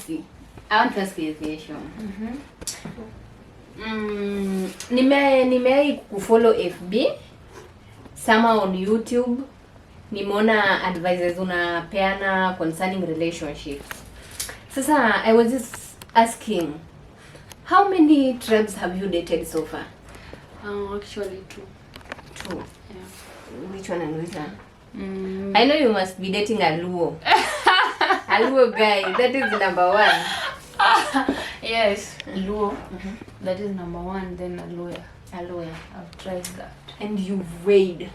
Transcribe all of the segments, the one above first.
Mercy, I want to ask you a question. Nimewahi kufollow FB, sama on YouTube, nimeona advices unapeana concerning relationships. Sasa I was just asking, how many tribes have you dated so far? Actually two. Two. Yeah. Which one and which one? Mm. I know you must be dating a Luo. A Luo guy. That is number one. Yes, Luo. That is number one. Then a Luhya. A Luhya. I've tried that. And you've weighed.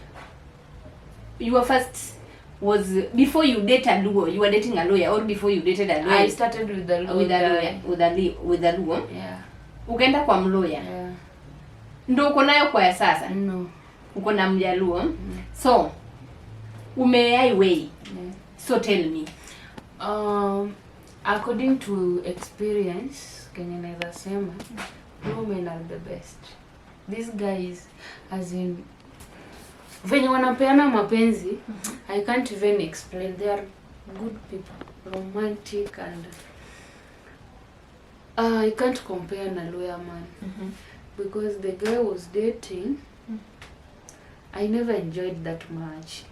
Your first was before you date a Luo, you were dating a Luhya, or before you dated a Luhya? I started with the Luo With a guy. Luhya, with a Luo. Yeah. Ukaenda kwa Mluhya. Yeah. Ndo uko nayo kwa ya sasa. No. Uko na Mjaluo. So umeai weigh. Yeah. So tell me. According to experience, kenye naweza sema, Luo men are the best. These guys, as in, venye wanapeana mapenzi, I can't even explain. They are good people, romantic, and I can't compare na Luhya man because the guy was dating, I never enjoyed that much.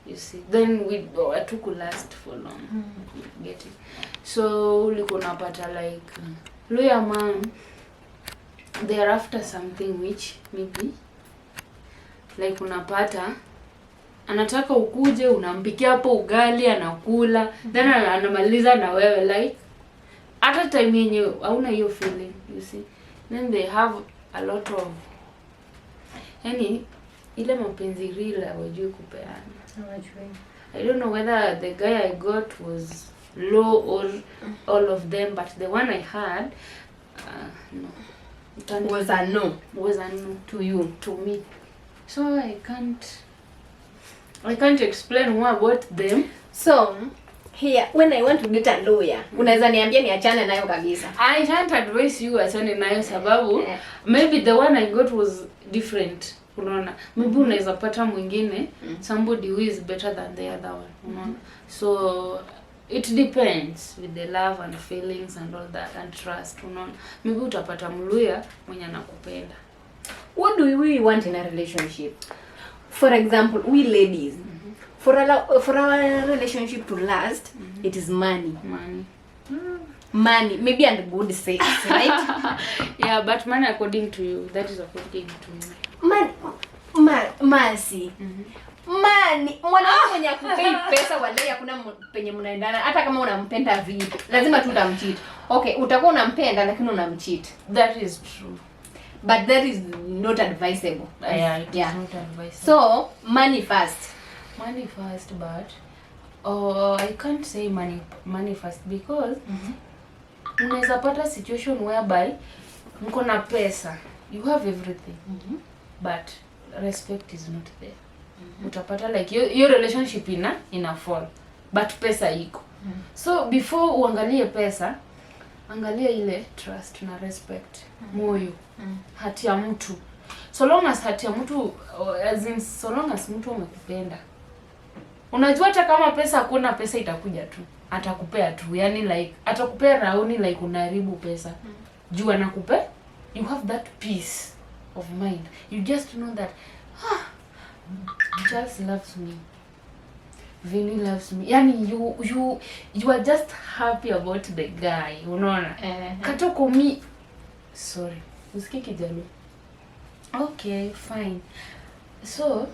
You see, then we hatuku last for long. Get it? So ulikuwa unapata like Luhya man, they are after something which maybe like unapata anataka ukuje unampikia hapo ugali, anakula, then anamaliza na wewe, like hata time yenye hauna hiyo feeling, you see. Then they have a lot of, yani, ile mapenzi real hawajui kupeana. I don't know whether the guy I got was low or all of them, but the one I had, no. Can't- Was a no was a no to you. To me. So I can't explain more about them. So here, when I want to get a Luhya, unaweza niambia niachane nayo kabisa? I can't advise you achane nayo sababu maybe the one I got was different. Unaona? Maybe unaweza pata mwingine, somebody who is better than the other one. Unaona? So it depends with the love and feelings and all that and trust. Unaona? Maybe utapata Mluhya mwenye anakupenda. What do we want in a relationship? For example, we ladies, for our relationship to last, it is money. Money. Money, maybe, and good sex, right? Yeah, but money according to you, that is according to me. Money, Mercy. Money, mwanaume mwenye akupei pesa, walai hakuna penye mnaendana. Hata kama unampenda vipi, lazima tu utamcheat. Okay, utakuwa unampenda lakini unamcheat. That is true. But that is not advisable. Yeah, it is not advisable. So, money first. Money first, but oh, I can't say money first because unaweza pata situation whereby mko na pesa, you have everything, but respect is not there. Utapata like your relationship ina fall, but pesa iko. So before uangalie pesa, angalia ile trust na respect, moyo, heart ya mtu. So long as heart ya mtu, as in, so long as mtu amekupenda, unajua hata kama pesa hakuna, pesa itakuja tu, atakupea tu. Yani like atakupea rauni, like unaharibu pesa juu anakupe. You have that peace of mind. You just know that, "Ah, Charles loves me, Vinny loves me." Yani you are just happy about the guy, unaona? Eh. Katoko mi, sorry, usikii Kijaluo. Okay, fine. So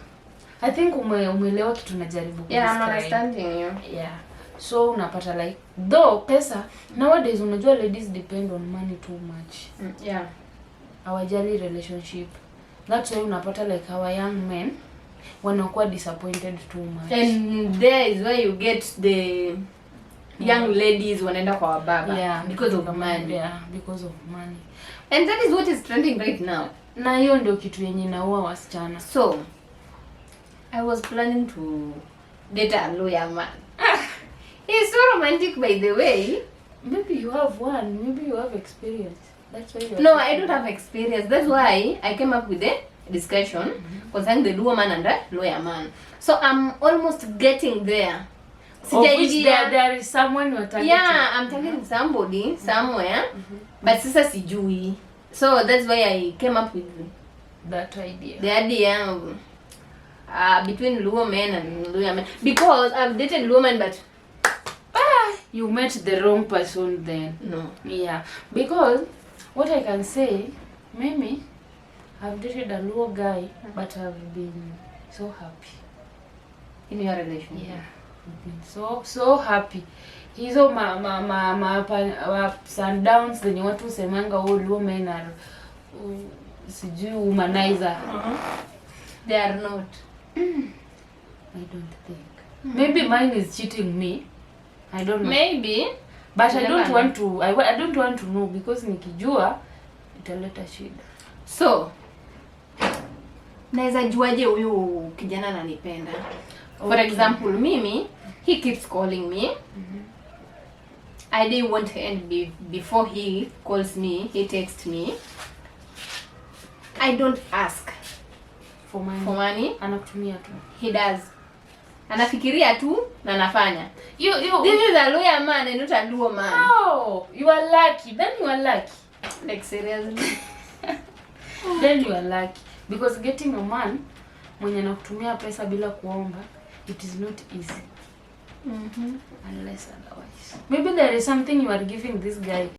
I think umeelewa kitu najaribu Yeah, I'm kudescribe. Understanding you. Yeah, so unapata like though pesa nowadays, unajua ladies depend on money too much. Hawajali relationship. That's why unapata like our young men wanakuwa disappointed too much. And there is where you get the young ladies wanaenda kwa wababa because of money. Yeah, because of money. And that is what is trending right now. Na hiyo ndio kitu yenye inaua wasichana. So I was planning to date a Luhya man. He's so romantic, by the way. Maybe you have one, maybe you have experience, that's why you are No, I don't have experience. That's why I came up with the discussion concerning the Luo man and the Luhya man. So I'm almost getting there. Of which Sijaingia. there is someone you are targeting. Yeah, I'm targeting somebody somewhere, but sasa sijui, so that's why I came up with That idea. The idea of between Luo men and Luhya men, because I've dated Luo men, but You met the wrong person then. No. Yeah, because what I can say, mimi I've dated a Luo guy, but I've been so happy. In your relationship? Yeah, I've been so so happy. Hizo ma ups and downs zenye watu husemanga, "Oh, Luo men are sijui womanizer." They are not. I don't think. Maybe mine is cheating me. I don't know. Maybe. But I Never don't know. Want to I don't want to know because nikijua italeta shida. So naweza juaje huyu kijana ananipenda? For example, mimi, he keeps calling me. I didn't want to end before he calls me, he texts me. I don't ask For money. For money. Anakutumia tu. He does. Anafikiria tu na anafanya. You This is a Luhya man and not a Luo man. Oh, you are lucky. Then you are lucky. Like, seriously. Then you are lucky because getting a man mwenye anakutumia pesa bila kuomba, it is not easy. Unless otherwise, maybe there is something you are giving this guy.